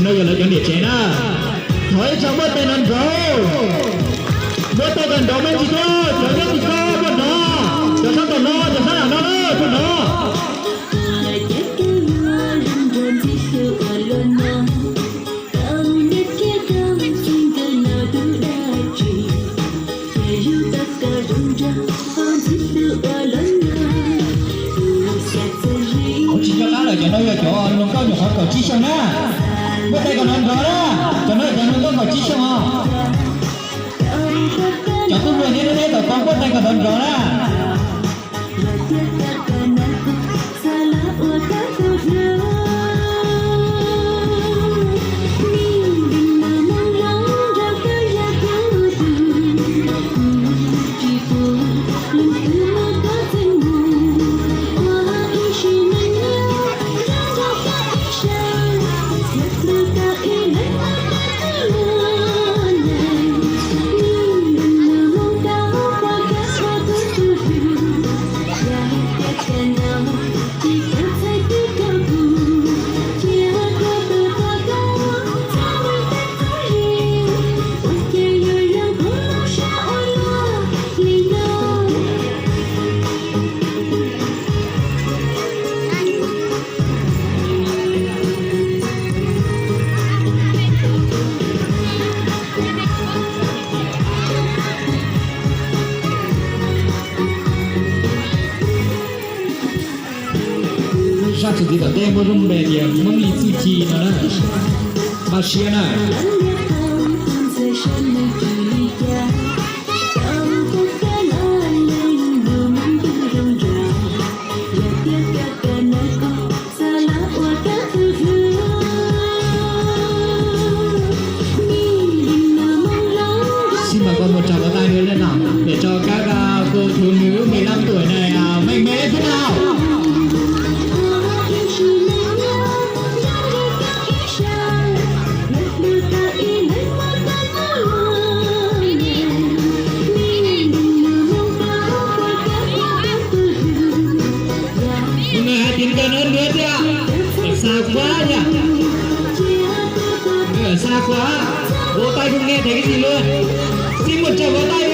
No yog lawv cov niam tsev na. Thov ib tsoom muaj tes nrov nrov. Muaj tes nrov nrov me ntsis thiab, cov nyob tim ko tuaj nrov, cov sab tom no, cov sab nram no tuaj nrov. Kuv tsis nco qab lawm, cov no yog cov hluas nkauj nyuam qhuav kaum tsib xyoo na. Npuaj tes kom nrov nrov na, cov no yog cov hluas nkauj kaum tsib xyoo os. Cov tub hluas nyob neb tom ko npuaj tes kom nrov nrov na. Zaj txuas ntxiv tom ntej muaj lub npe tias Hmoob li txuj ci no na. Npaj siab na. Xin mời cô một tràng vỗ tay nữa lên nào để cho các à, cô thiếu nữ mười lăm tuổi này à, mạnh mẽ thế nào. Một người hãy tiến gần hơn nữa chứ ạ. Ở xa quá nhỉ. Ở xa quá. Vỗ tay không nghe thấy cái gì luôn. Xin một tràng vỗ tay